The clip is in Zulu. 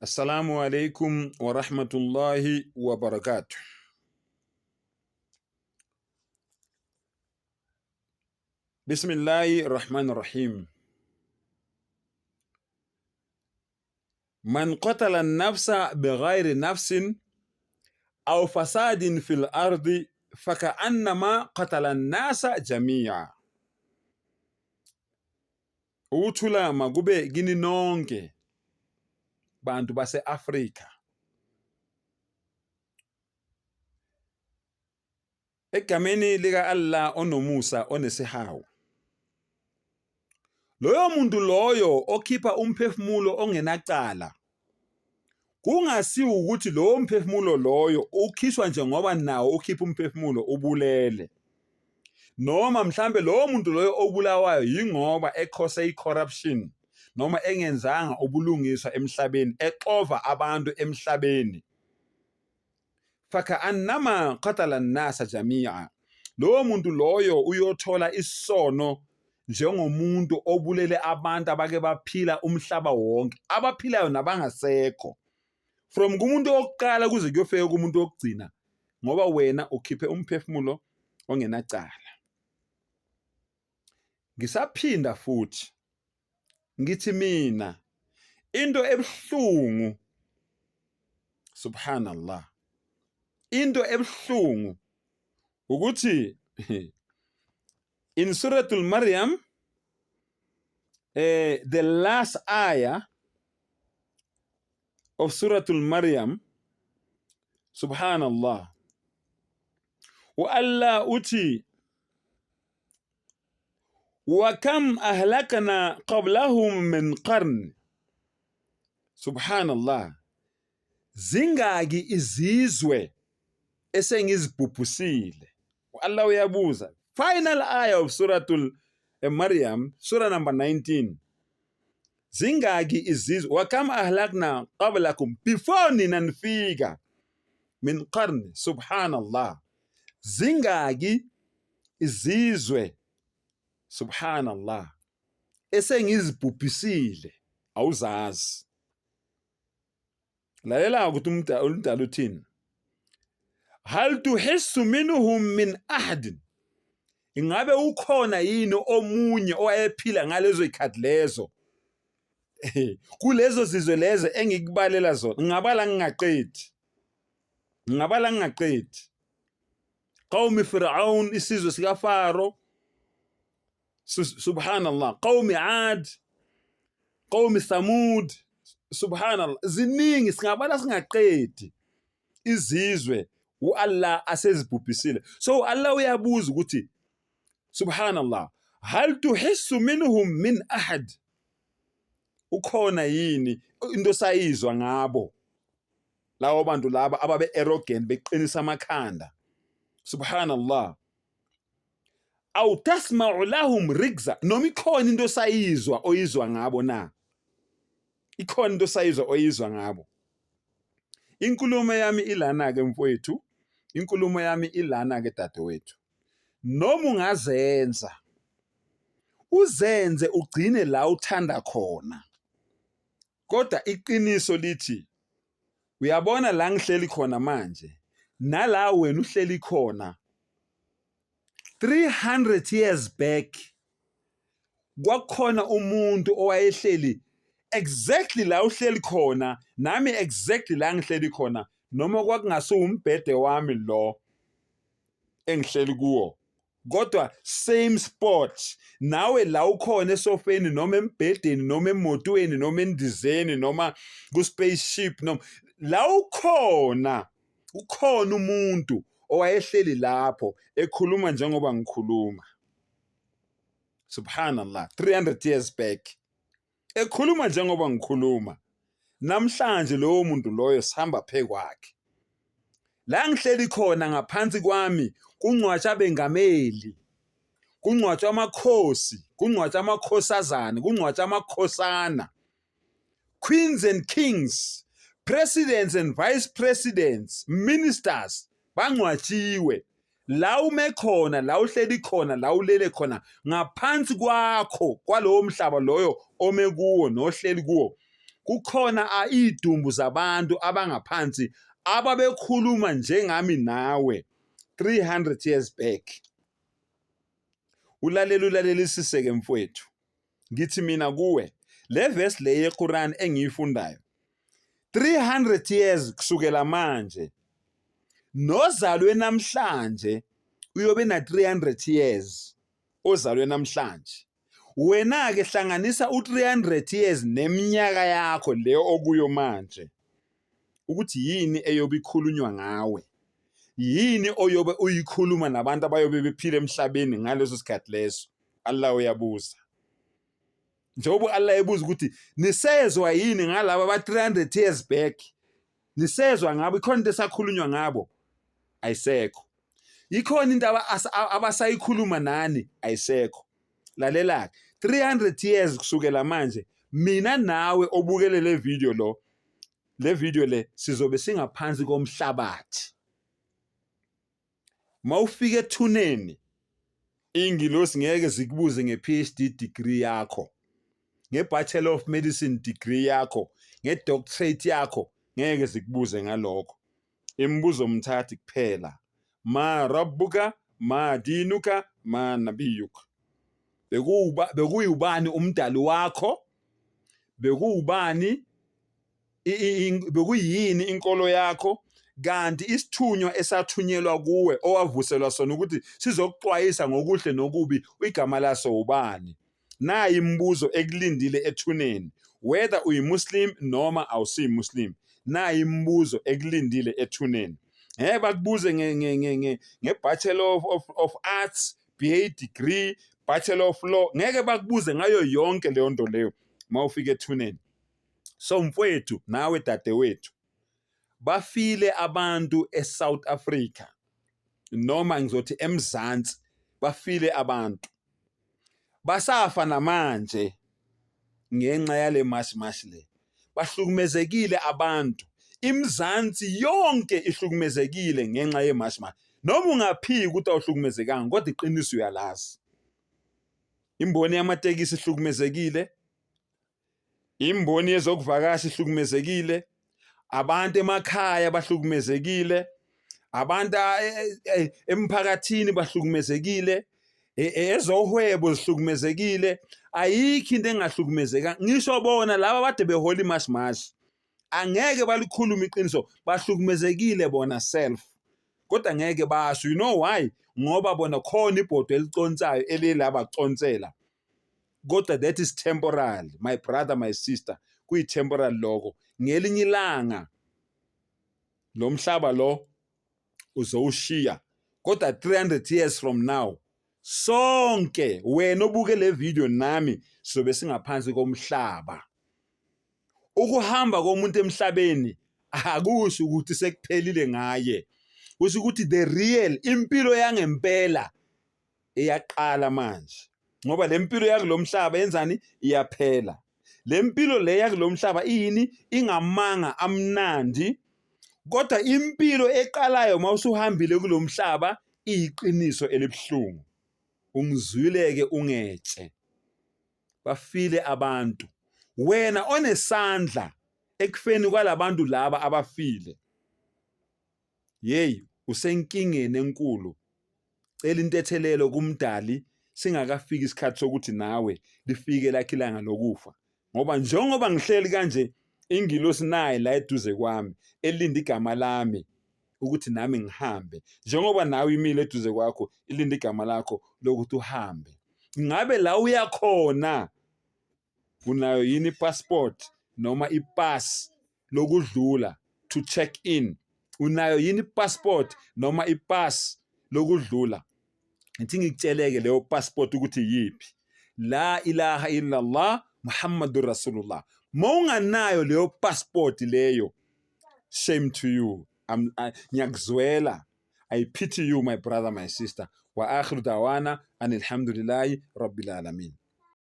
Assalamu alaikum wa rahmatullahi wa barakatuh. Bismillahi rahmani rahim. Man qatala nafsa bighairi nafsin au fasadin fil ardi fakaannama qatala nnasa jamia. Ukuthula makube kini nonke bantu base-Afrika. Egameni lika-Allah onomusa onesihawu. Loyo muntu loyo okhipha umphefumulo ongenacala kungasiwo ukuthi lowo mphefumulo loyo ukhishwa nje ngoba nawo ukhipha umphefumulo ubulele noma mhlambe lowo muntu loyo obulawayo yingoba ekhose i-corruption noma engenzanga ubulungiswa emhlabeni exova abantu emhlabeni. Fakaannama qatala nnasa jamia, lowo muntu loyo uyothola isono njengomuntu obulele abantu abake baphila umhlaba wonke, abaphilayo nabangasekho, from kumuntu wokuqala kuze kuyofika kumuntu wokugcina, ngoba wena ukhiphe umphefumulo ongenacala. Ngisaphinda futhi ngithi mina into ebuhlungu, subhanallah, into ebuhlungu ukuthi in Suratul Maryam, the last ayah of Suratul Maryam, subhanallah, u-Allah uthi wa kam ahlakna qablahum min qarn. Subhanallah, zingaki izizwe esengizibhubhusile? U-Allah uyabuza. Final ayah of Suratul Maryam, sura number 19. Zingaki izizwe, wa kam ahlakna qablakum, before nina nifika, min qarn. Subhanallah, zingaki izizwe, subhanallah, esengizibhubhisile, awuzazi. Lalela ukuthi umdala uthini. Hal tuhissu minhum min ahadin, ingabe ukhona yini omunye owayephila ngalezo zikhathi lezo, kulezo zizwe lezo engikubalela zona? Ngingabala ngingaqedi, ngingabala ngingaqedi. Qawmi Fir'aun, isizwe sikaFaro, subhanallah, qawmi Ad, qawmi Thamud, subhanallah, ziningi, singabala singaqedi izizwe uAllah asezibhubhisile. So uAllah uyabuza ukuthi subhanallah, hal tuhissu minhum min ahad, ukhona yini into sayizwa ngabo lawo bantu laba ababe arrogant beqinisa amakhanda? Subhanallah, aw tasma'u lahum rigza, noma ikhona into osayizwa oyizwa ngabo na? Ikhona into osayizwa oyizwa ngabo? Inkulumo yami ilana ke mfowethu, inkulumo yami ilana ke dadewethu. Noma ungazenza uzenze ugcine la uthanda khona, kodwa iqiniso lithi uyabona la ngihleli khona manje nala wena uhleli khona, 300 years back kwakukhona umuntu owayehleli exactly la uhleli khona, nami exactly la ngihleli khona, noma kwakungasiwumbhede wami lo engihleli kuwo, kodwa same spot nawe la ukhona esofeni noma embhedeni noma emotweni noma endizeni noma ku-spaceship, noma la ukhona, ukhona umuntu owayehleli lapho ekhuluma njengoba ngikhuluma. Subhanallah, 300 years back ekhuluma njengoba ngikhuluma namhlanje. Lowo muntu loyo sihamba phekwakhe la ngihleli khona, ngaphansi kwami kungcwatshwa abengameli, kungcwatshwa amakhosi, kungcwatshwa amakhosazane, kungcwatshwa amakhosana, queens and kings, presidents and vice presidents, ministers, bangcwatshiwe la ume khona, la uhleli khona, la ulele khona. Ngaphansi kwakho kwalowo mhlaba loyo ome kuwo nohleli kuwo. Kukhona iy'dumbu zabantu abangaphansi ababekhuluma njengami nawe 300 years back. Ulalela ulalelisise-ke mfowethu. Ngithi mina kuwe, le verse le yeQuran engiyifundayo 300 years kusukela manje nozalwe namhlanje uyobe na 300 years ozalwe namhlanje. Wena-ke hlanganisa u-300 years neminyaka yakho leyo okuyo manje ukuthi yini eyobe ikhulunywa ngawe, yini oyobe uyikhuluma nabantu abayobe bephila emhlabeni ngaleso sikhathi leso. Allah uyabuza. Njengoba u-Allah ebuza ukuthi nisezwa yini ngalaba ba-300 years back, nisezwa ngabo, ikhona into esakhulunywa ngabo? Ayisekho. Ikhona into abasayikhuluma nani? Ayisekho. Lalela-ke, 300 years kusukela manje, mina nawe obukele le video lo, le video le sizobe singaphansi komhlabathi. Mawufika ethuneni, iy'ngilosi ngeke zikubuze nge-PhD degree yakho, nge-Bachelor of Medicine degree yakho, nge-doctorate yakho, ngeke zikubuze ngalokho. Imibuzo mthathi kuphela. Ma rabbuka, ma dinuka, ma nabiyuka. Bekuwuba bekuyubani umdali wakho? Bekuwubani bekuyini inkolo yakho? Kanti isithunywa esathunyelwa kuwe owavuselwa sona ukuthi sizokuxwayisa ngokuhle nokubi igama laso ubani? Nayi imibuzo ekulindile ethuneni, whether uyiMuslim noma awusiyiMuslim, nayi imibuzo ekulindile ethuneni. Ngeke bakubuze nge-Bachelor of Arts, BA degree, Bachelor of Law, ngeke bakubuze ngayo yonke leyo nto leyo uma ufika ethuneni. So mfowethu nawe dadewethu, bafile abantu eSouth Africa noma ngizothi eMzansi, bafile abantu. Basafa namanje ngenxa yale mashi mashi le. Bahlukumezekile abantu. IMzansi yonke ihlukumezekile ngenxa yemashi mashi. Noma ungaphiki ukuthi awuhlukumezekanga kodwa iqiniso uyalazi. Imboni yamatekisi ihlukumezekile. Imboni yezokuvakasha ihlukumezekile, abantu emakhaya bahlukumezekile, abantu e, e, emphakathini bahlukumezekile, ezohwebo zihlukumezekile, ayikho into engahlukumezeka. Ngisho bona laba abade behola imashi mashi angeke balikhulume iqiniso, bahlukumezekile bona self kodwa ngeke basho. You know why? Ngoba bona khona ibhodo eliconsayo elilabaconsela. Kodwa that is temporal, my brother, my sister, kuyi-temporal lokho. Ngelinye ilanga lo mhlaba lo uzowushiya, kodwa 300 years from now sonke, wena obuke le video nami, sizobe singaphansi komhlaba. Ukuhamba komuntu emhlabeni akusho ukuthi sekuphelile ngaye, kusho ukuthi the real impilo yangempela iyaqala manje, ngoba le mpilo yakulomhlaba yenzani? Iyaphela. Le mpilo le yakulomhlaba iyini? Ingamanga amnandi, kodwa impilo eqalayo mawusuhambile kulomhlaba iyiqiniso elibuhlungu. Ungizwile-ke ungetshe, bafile abantu. Wena onesandla ekufeni kwalabantu laba abafile, yeyi, usenkingeni enkulu. Cela intethelelo kuMdali singakafiki isikhathi sokuthi nawe lifike lakho ilanga lokufa. Ngoba njengoba ngihleli kanje, ingilosi nayi la eduze kwami elinde igama lami ukuthi nami ngihambe. Njengoba nawe imile eduze kwakho ilinde igama lakho lokuthi uhambe. Ngabe la uya khona unayo yini ipassport noma ipass lokudlula to check in? Unayo yini ipassport noma ipass lokudlula? Ngithi ngikutsheleke leyo passport ukuthi yiphi. La ilaha illallah Muhammadur Rasulullah. Mawunganayo leyo passport leyo, shame to you. Ngiyakuzwela. I pity you, my brother, my sister. Wa akhiru dawana anilhamdulillahi rabbil alamin.